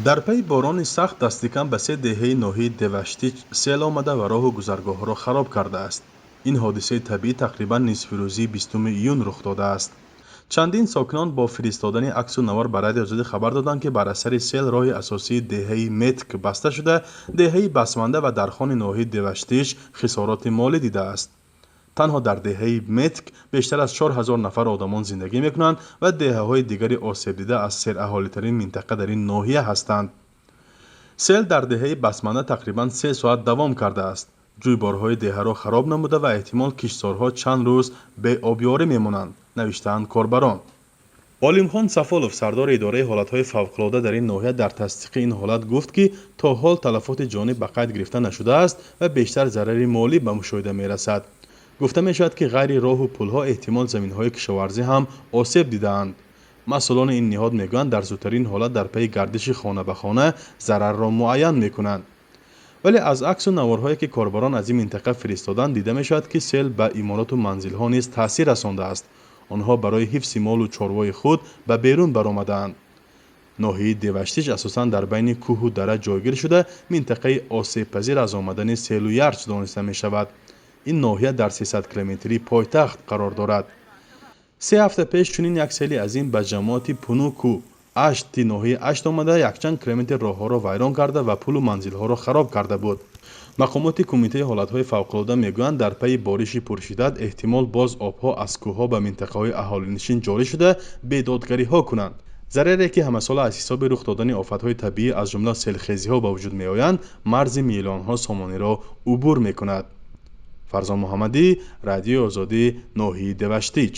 Дар пайи борони сахт дастикам ба се деҳаи ноҳияи Деваштич сел омада ва роҳу гузаргоҳҳоро хароб кардааст. Ин ҳодисаи табиӣ тақрибан нисфирӯзии 20 июн рух додааст. Чандин сокинон бо фиристодани аксу навор ба Радиои Озодӣ хабар доданд, ки бар асари сел роҳи асосии деҳаи Метк баста шуда, деҳаи Басманда ва Дархони ноҳияи Деваштич хисороти молӣ дидааст. Танҳо дар деҳаи Метк бештар аз 4000 нафар одамон зиндагӣ мекунанд ва деҳаҳои дигари осебдида аз сераҳолитарин минтақа дар ин ноҳия ҳастанд. Сел дар деҳаи Басманда тақрибан 3 соат давом кардааст. Ҷӯйборҳои деҳаро хароб намуда ва эҳтимол киштзорҳо чанд рӯз беобёрӣ мемонанд, навиштаанд корбарон. Олимхон Сафолов, сардори идораи ҳолатҳои фавқулода дар ин ноҳия, дар тасдиқи ин ҳолат гуфт, ки то ҳол талафоти ҷонӣ ба қайд гирифта нашудааст ва бештар зарари молӣ ба мушоҳида мерасад. Гуфта мешавад, ки ғайри роҳу пулҳо эҳтимол заминҳои кишоварзӣ ҳам осеб дидаанд. Масъулони ин ниҳод мегӯянд, дар зудтарин ҳолат дар пайи гардиши хона ба хона зарарро муайян мекунанд. Вале аз аксу наворҳое, ки корбарон аз ин минтақа фиристоданд, дида мешавад, ки сел ба имороту манзилҳо низ таъсир расондааст. Онҳо барои ҳифзи молу чорвои худ ба берун баромадаанд. Ноҳияи Деваштич асосан дар байни кӯҳу дара ҷойгир шуда, минтақаи осебпазир аз омадани селу ярч дониста мешавад. Ин ноҳия дар 300 километрии пойтахт қарор дорад. 3 ҳафта пеш чунин як сели азим ба ҷамоати Пунуку Ашти ноҳияи Ашт омада, якчанд километр роҳҳоро вайрон карда ва пулу манзилҳоро хароб карда буд. Мақомоти Кумитаи ҳолатҳои фавқулода мегӯянд, дар пайи бориши пуршиддат эҳтимол боз обҳо аз кӯҳҳо ба минтақаҳои аҳолинишин ҷорӣ шуда, бедодгариҳо кунанд. Зараре, ки ҳамасола аз ҳисоби рух додани офатҳои табиӣ, аз ҷумла селхезиҳо, ба вуҷуд меоянд, марзи миллионҳо сомониро убур мекунад. Фарзон Муҳаммадӣ, Радиои Озодӣ, ноҳияи Деваштич.